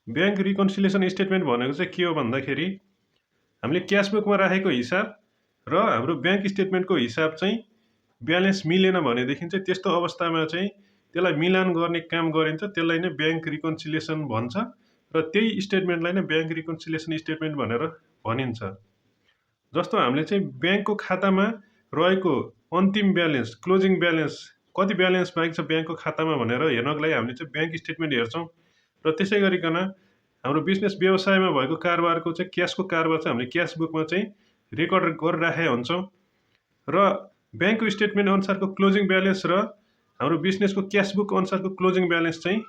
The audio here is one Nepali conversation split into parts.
ब्याङ्क रिकन्सिलिएसन स्टेटमेन्ट भनेको चाहिँ के हो भन्दाखेरि हामीले क्यासबुकमा राखेको हिसाब र हाम्रो ब्याङ्क स्टेटमेन्टको हिसाब चाहिँ ब्यालेन्स मिलेन भनेदेखि चाहिँ त्यस्तो अवस्थामा चाहिँ त्यसलाई मिलान गर्ने काम गरिन्छ। त्यसलाई नै ब्याङ्क रिकन्सिलिएसन भन्छ र त्यही स्टेटमेन्टलाई नै ब्याङ्क रिकन्सिलिएसन स्टेटमेन्ट भनेर भनिन्छ। जस्तो हामीले चाहिँ ब्याङ्कको खातामा रहेको अन्तिम ब्यालेन्स, क्लोजिङ ब्यालेन्स, कति ब्यालेन्स बाँकी छ ब्याङ्कको खातामा भनेर हेर्नको लागि हामीले चाहिँ ब्याङ्क स्टेटमेन्ट हेर्छौँ र त्यसै गरिकन हाम्रो बिजनेस व्यवसायमा भएको कारोबारको चाहिँ क्यासको कारोबार चाहिँ हामीले क्यास बुकमा चाहिँ रेकर्ड गरिराखेका हुन्छौँ र ब्याङ्कको स्टेटमेन्ट अनुसारको क्लोजिङ ब्यालेन्स र हाम्रो बिजनेसको क्यास बुक अनुसारको क्लोजिङ ब्यालेन्स चाहिँ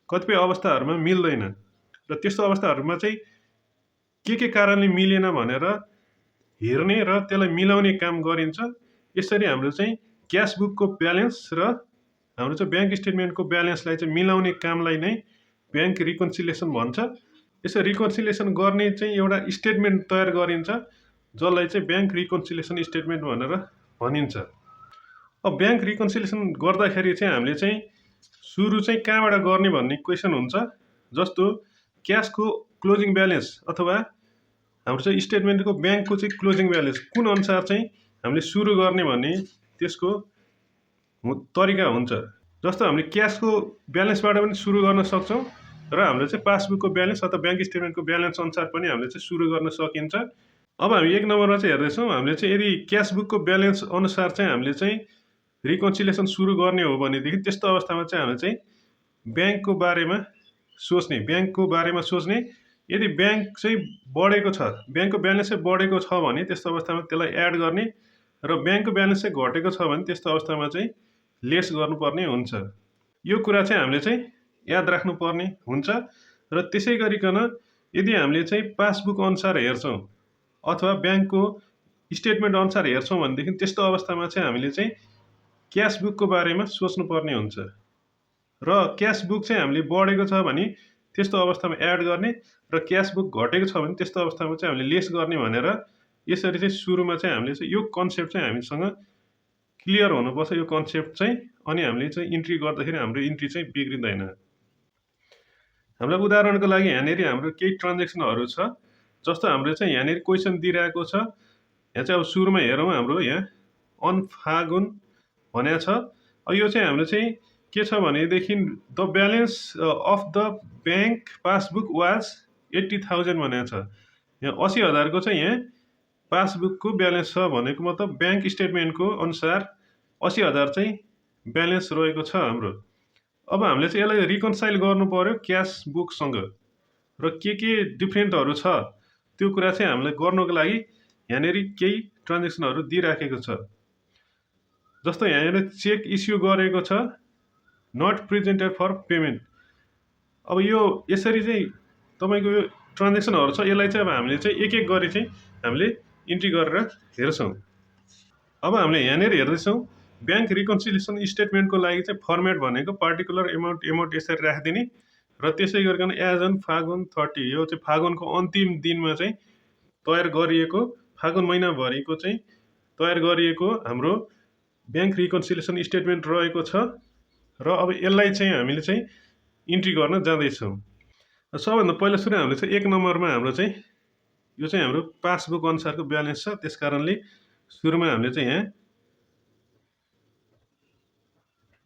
कतिपय अवस्थाहरूमा मिल्दैन र त्यस्तो अवस्थाहरूमा चाहिँ के कारणले मिलेन भनेर हेर्ने र त्यसलाई मिलाउने काम गरिन्छ। यसरी हाम्रो चाहिँ क्यास बुकको ब्यालेन्स र हाम्रो चाहिँ ब्याङ्क स्टेटमेन्टको ब्यालेन्सलाई चाहिँ मिलाउने कामलाई नै ब्याङ्क रिकन्सिलिएसन भन्छ। यसो रिकन्सिलिएसन गर्ने चाहिँ एउटा स्टेटमेन्ट तयार गरिन्छ जसलाई चाहिँ ब्याङ्क रिकन्सिलिएसन स्टेटमेन्ट भनेर भनिन्छ। अब ब्याङ्क रिकन्सिलिएसन गर्दाखेरि चाहिँ हामीले चाहिँ सुरु चाहिँ कहाँबाट गर्ने भन्ने क्वेसन हुन्छ। जस्तो क्यासको क्लोजिङ ब्यालेन्स अथवा हाम्रो चाहिँ स्टेटमेन्टको ब्याङ्कको चाहिँ क्लोजिङ ब्यालेन्स कुन अनुसार चाहिँ हामीले सुरु गर्ने भन्ने त्यसको तरिका हुन्छ। जस्तो हामीले क्यासको ब्यालेन्सबाट पनि सुरु गर्न सक्छौँ र हामीले चाहिँ पासबुकको ब्यालेन्स अथवा ब्याङ्क स्टेटमेन्टको ब्यालेन्स अनुसार पनि हामीले चाहिँ सुरु गर्न सकिन्छ। अब हामी 1 नम्बरमा चाहिँ हेर्दैछौँ, हामीले चाहिँ यदि क्यासबुकको ब्यालेन्स अनुसार चाहिँ हामीले चाहिँ रिकन्सिलिएसन सुरु गर्ने हो भनेदेखि त्यस्तो अवस्थामा चाहिँ हामीले चाहिँ ब्याङ्कको बारेमा सोच्ने। यदि ब्याङ्क चाहिँ बढेको छ, ब्याङ्कको ब्यालेन्स चाहिँ बढेको छ भने त्यस्तो अवस्थामा त्यसलाई एड गर्ने र ब्याङ्कको ब्यालेन्स चाहिँ घटेको छ भने त्यस्तो अवस्थामा चाहिँ लेस गर्नुपर्ने हुन्छ। यो कुरा चाहिँ हामीले चाहिँ याद राख्नुपर्ने हुन्छ र त्यसै गरिकन यदि हामीले चाहिँ पासबुक अनुसार हेर्छौँ अथवा ब्याङ्कको स्टेटमेन्ट अनुसार हेर्छौँ भनेदेखि त्यस्तो अवस्थामा चाहिँ हामीले चाहिँ क्यास बुकको बारेमा सोच्नुपर्ने हुन्छ र क्यास बुक चाहिँ हामीले बढेको छ भने त्यस्तो अवस्थामा एड गर्ने र क्यास बुक घटेको छ भने त्यस्तो अवस्थामा चाहिँ हामीले लेस गर्ने भनेर यसरी चाहिँ सुरुमा चाहिँ हामीले चाहिँ यो कन्सेप्ट चाहिँ हामीसँग क्लियर हुनुपर्छ। यो कन्सेप्ट चाहिँ अनि हामीले चाहिँ इन्ट्री गर्दाखेरि हाम्रो इन्ट्री चाहिँ बिग्रिँदैन। हामीलाई उदाहरणको लागि यहाँनिर हाम्रो केही ट्रान्जेक्सनहरू छ। जस्तो हाम्रो चाहिँ यहाँनिर क्वेसन दिइरहेको छ। यहाँ चाहिँ अब सुरुमा हेरौँ, हाम्रो यहाँ अन फागुन भनेको छ। यो चाहिँ हाम्रो चाहिँ के छ भनेदेखि the balance of the bank passbook was 80,000 भनेको छ। यहाँ 80,000को चाहिँ यहाँ पासबुकको ब्यालेन्स छ भनेको मतलब ब्याङ्क स्टेटमेन्टको अनुसार 80,000 चाहिँ ब्यालेन्स रहेको छ हाम्रो। अब हामीले चाहिँ यसलाई रिकन्साइल गर्नु पर्यो क्यास बुकसँग र के डिफ्रेन्टहरू छ त्यो कुरा चाहिँ हामीलाई गर्नको लागि यहाँनिर केही ट्रान्जेक्सनहरू दिइराखेको छ। जस्तो यहाँनिर चेक इस्यु गरेको छ, नट प्रेजेन्टेड फर पेमेन्ट। अब यो यसरी चाहिँ तपाईँको यो ट्रान्जेक्सनहरू छ, यसलाई चाहिँ अब हामीले चाहिँ एक गरी चाहिँ हामीले इन्ट्री गरेर हेर्छौँ। अब हामीले यहाँनिर हेर्दैछौँ ब्याङ्क रिकन्सिलिएसन स्टेटमेन्टको लागि चाहिँ फर्मेट भनेको पार्टिकुलर एमाउन्ट यसरी राखिदिने र त्यसै गरिकन एज अन फागुन 30, यो चाहिँ फागुनको अन्तिम दिनमा चाहिँ तयार गरिएको, फागुन महिनाभरिको चाहिँ तयार गरिएको हाम्रो ब्याङ्क रिकन्सिलिएसन स्टेटमेन्ट रहेको छ र अब यसलाई चाहिँ हामीले चाहिँ इन्ट्री गर्न जाँदैछौँ। सबभन्दा पहिला सुरु हामीले चाहिँ 1 नम्बरमा हाम्रो चाहिँ यो चाहिँ हाम्रो पासबुक अनुसारको ब्यालेन्स छ। त्यस कारणले सुरुमा हामीले चाहिँ यहाँ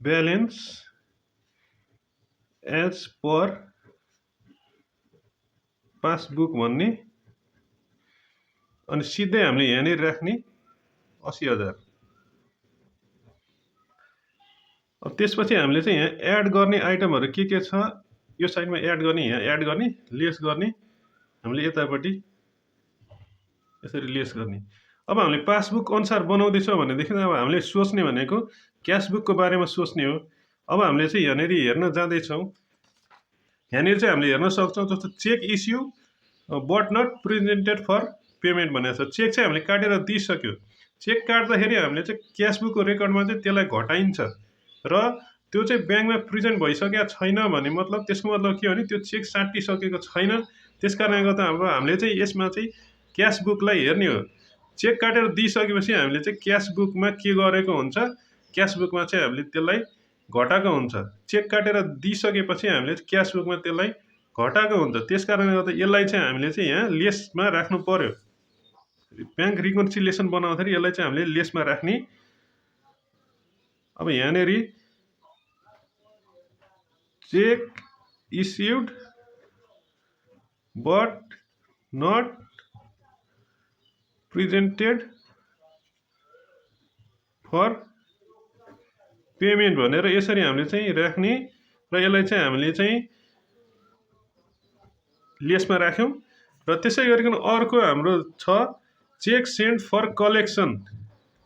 ब्यालेन्स एज पर पासबुक भन्ने अनि सिधै हामीले यहाँनिर राख्ने 80,000। अब त्यसपछि हामीले चाहिँ यहाँ एड गर्ने आइटमहरू के छ यो साइडमा एड गर्ने, यहाँ एड गर्ने, लेस गर्ने, हामीले यतापट्टि यसरी लेस गर्ने। अब हामीले पासबुक अनुसार बनाउँदैछौँ भनेदेखि अब हामीले सोच्ने भनेको क्यास बुकको बारेमा सोच्ने हो। अब हामीले चाहिँ यहाँनिर हेर्न जाँदैछौँ। यहाँनिर चाहिँ हामीले हेर्न सक्छौँ जस्तो cheque issue but not presented for payment भनेको छ। चेक चाहिँ हामीले काटेर दिइसक्यो। चेक काट्दाखेरि हामीले चाहिँ क्यास बुकको रेकर्डमा चाहिँ त्यसलाई घटाइन्छ र त्यो चाहिँ ब्याङ्कमा प्रेजेन्ट भइसकेको छैन भने मतलब त्यसको मतलब के हो भने त्यो चेक साटिसकेको छैन। त्यस कारणले गर्दा अब हामीले चाहिँ यसमा चाहिँ क्यास बुकलाई हेर्ने हो। चेक काटेर दिइसकेपछि हामीले चाहिँ क्यास बुकमा के गरेको हुन्छ, क्यास बुकमा चाहिँ हामीले त्यसलाई घटाएको हुन्छ। चेक काटेर दिइसकेपछि हामीले क्यास बुकमा त्यसलाई घटाएको हुन्छ। त्यस कारणले गर्दा यसलाई चाहिँ हामीले चाहिँ यहाँ लेसमा राख्नु पर्यो। ब्याङ्क रिकन्सिलिएसन बनाउँदाखेरि यसलाई चाहिँ हामीले लेसमा राख्ने। अब यहाँनिर cheque issued but not presented for payment भनेर यसरी हामीले चाहिँ राख्ने र यसलाई चाहिँ हामीले चाहिँ लेसमा राख्यौँ। र त्यसै गरिकन अर्को हाम्रो छ cheque send for collection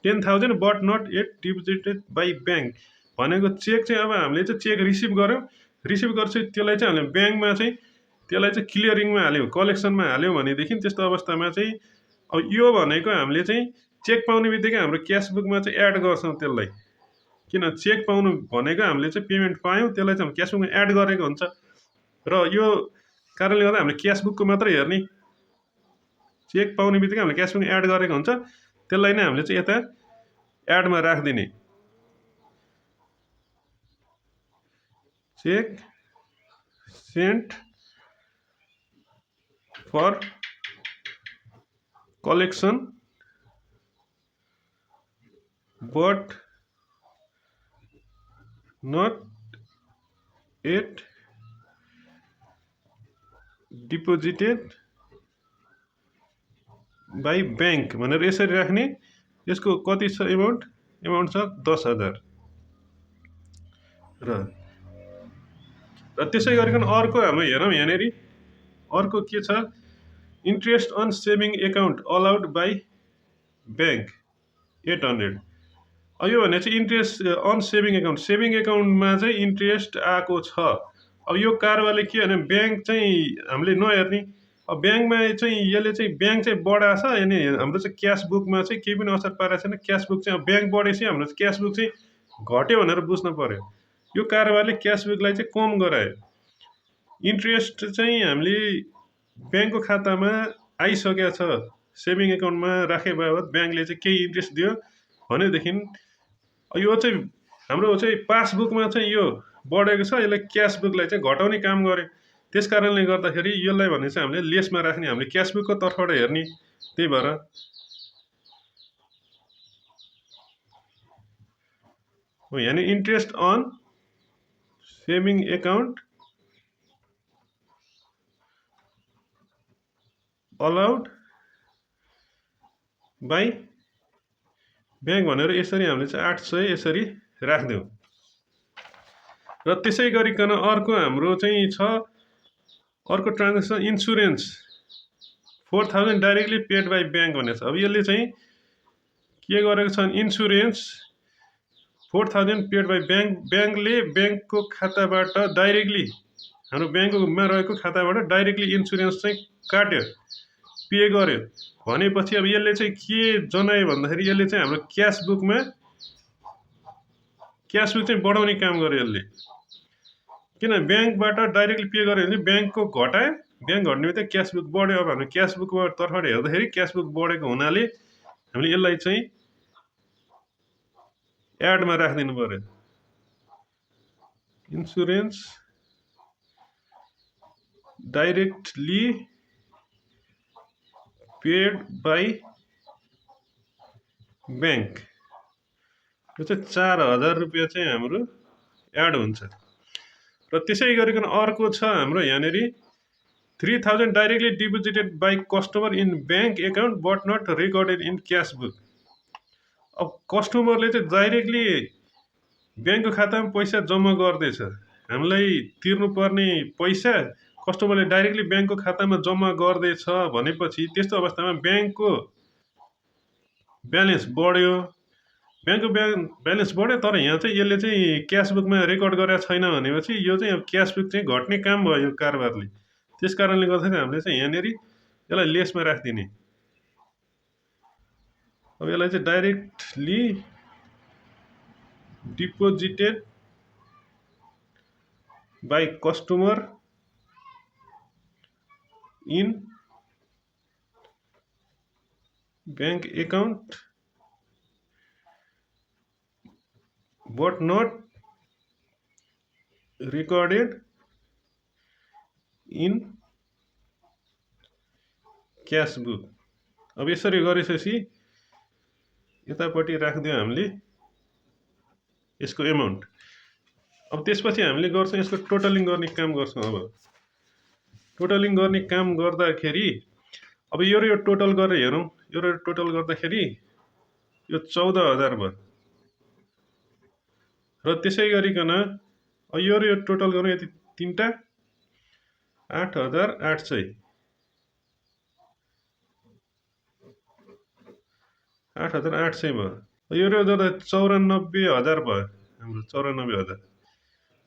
10,000 but not at deposited by bank भनेको चेक चाहिँ अब हामीले चाहिँ चेक रिसिभ गऱ्यौँ। रिसिभ गर्छ त्यसलाई चाहिँ हामीले ब्याङ्कमा चाहिँ त्यसलाई चाहिँ क्लियरिङमा हाल्यौँ, कलेक्सनमा हाल्यौँ भनेदेखि त्यस्तो अवस्थामा चाहिँ अब यो भनेको हामीले चाहिँ चेक पाउने बित्तिकै हाम्रो क्यासबुकमा चाहिँ एड गर्छौँ त्यसलाई। किन चेक पाउनु भनेको हामीले चाहिँ पेमेन्ट पायौँ, त्यसलाई चाहिँ क्यासबुकमा एड गरेको हुन्छ। र यो कारणले गर्दा हामीले क्यासबुकको मात्रै हेर्ने, चेक पाउने बित्तिकै हामीले क्यासबुक एड गरेको हुन्छ, त्यसलाई नै हामीले चाहिँ यता एडमा राखिदिने। Cheque sent for collection but not at deposited by bank भनेर यसरी राख्ने। यसको कति छ एमाउन्ट छ 10,000। र त्यसै गरिकन अर्को हाम्रो हेरौँ यहाँनिर अर्को के छ interest on saving account allowed by bank 800। यो भने चाहिँ इन्ट्रेस्ट अन सेभिङ एकाउन्टमा चाहिँ इन्ट्रेस्ट आएको छ। अब यो कारबारले के भने ब्याङ्क चाहिँ हामीले नहेर्ने। अब ब्याङ्कमा चाहिँ यसले चाहिँ ब्याङ्क चाहिँ बढाएको छ अनि हाम्रो चाहिँ क्यास बुकमा चाहिँ केही पनि असर पारेको छैन। क्यास बुक चाहिँ अब ब्याङ्क बढेपछि हाम्रो क्यास बुक चाहिँ घट्यो भनेर बुझ्नु पर्यो। यो कारबारले क्यास बुकलाई चाहिँ कम गरायो। इन्ट्रेस्ट चाहिँ हामीले ब्याङ्कको खातामा आइसकेको छ, सेभिङ एकाउन्टमा राखे बाबत ब्याङ्कले चाहिँ केही इन्ट्रेस्ट दियो भनेदेखि यो चाहिँ हाम्रो चाहिँ पासबुकमा चाहिँ यो बढेको छ, यसलाई क्यास बुकलाई चाहिँ घटाउने काम गर्यो। त्यस कारणले गर्दाखेरि यसलाई भने चाहिँ हामीले लेसमा राख्ने, हामीले क्यास बुकको तर्फबाट हेर्ने। त्यही भएर यहाँ interest on saving account allowed by bank भनेर यसरी हामीले चाहिँ 800 यसरी राखिदिउँ। र त्यसै गरिकन अर्को हाम्रो चाहिँ छ अर्को transaction insurance 4,000 directly paid by bank भनेको छ। अब यसले चाहिँ के गरेको छ भने इन्सुरेन्स 4,000 पेड बाई ब्याङ्क, ब्याङ्कले ब्याङ्कको खाताबाट डाइरेक्टली हाम्रो ब्याङ्कमा रहेको खाताबाट डाइरेक्टली इन्सुरेन्स चाहिँ काट्यो, पे गर्यो भनेपछि अब यसले चाहिँ के जनायो भन्दाखेरि यसले चाहिँ हाम्रो क्यास बुक चाहिँ बढाउने काम गर्यो यसले। किन ब्याङ्कबाट डाइरेक्टली पे गर्यो भने ब्याङ्कको घटायो, ब्याङ्क घट्ने बित्तिकै क्यास बुक बढ्यो। अब हाम्रो क्यास बुकको तर्फबाट हेर्दाखेरि क्यास बुक बढेको हुनाले हामीले यसलाई चाहिँ एडमा राखिदिनु पर्यो। Insurance directly paid by bank, यो चाहिँ 4,000 रुपियाँ चाहिँ हाम्रो एड हुन्छ। र त्यसै गरिकन अर्को छ हाम्रो यहाँनिर 3,000 directly deposited by customer in bank account but not recorded in cash book. अब कस्टमरले चाहिँ डाइरेक्टली ब्याङ्कको खातामा पैसा जम्मा गर्दैछ, हामीलाई तिर्नुपर्ने पैसा कस्टमरले डाइरेक्टली ब्याङ्कको खातामा जम्मा गर्दैछ भनेपछि त्यस्तो अवस्थामा ब्याङ्कको ब्यालेन्स बढ्यो, ब्यालेन्स बढ्यो, तर यहाँ चाहिँ यसले चाहिँ क्यास बुकमा रेकर्ड गरेको छैन भनेपछि यो चाहिँ अब क्यास बुक चाहिँ घट्ने काम भयो यो कारबारले। त्यस कारणले गर्दाखेरि हामीले चाहिँ यहाँनिर यसलाई लेसमा राखिदिने। अब यसलाई चाहिँ directly deposited by customer in bank account but not recorded in cash book. अब यसरी गरेपछि यतापट्टि राखिदियो हामीले यसको एमाउन्ट। अब त्यसपछि हामीले गर्छौँ यसको टोटलिङ गर्ने काम गर्छौँ। अब टोटलिङ गर्ने काम गर्दाखेरि अब यो टोटल गरेर हेरौँ। यो टोटल गर्दाखेरि यो 14,000 भयो र त्यसै गरिकन यो टोटल गरौँ। यति तीनटा 8,800 8,800 भयो। यो गर्दा 94,000 भयो हाम्रो 94,000।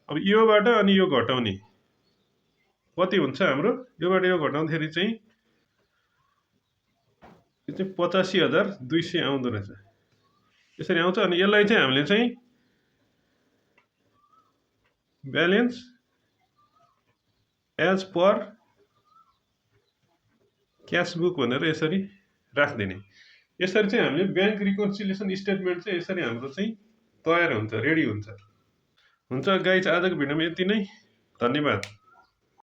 अब योबाट अनि यो घटाउने कति हुन्छ हाम्रो? योबाट यो घटाउँदाखेरि चाहिँ यो चाहिँ 85,200 आउँदो रहेछ। यसरी आउँछ। अनि यसलाई चाहिँ हामीले चाहिँ balance as per cash book भनेर यसरी राखिदिने। यसरी चाहिँ हामीले ब्याङ्क रिकन्सिलिएसन स्टेटमेन्ट चाहिँ यसरी हाम्रो चाहिँ तयार हुन्छ, रेडी हुन्छ। हुन्छ गाइज, आजको भिडियोमा यति नै। धन्यवाद।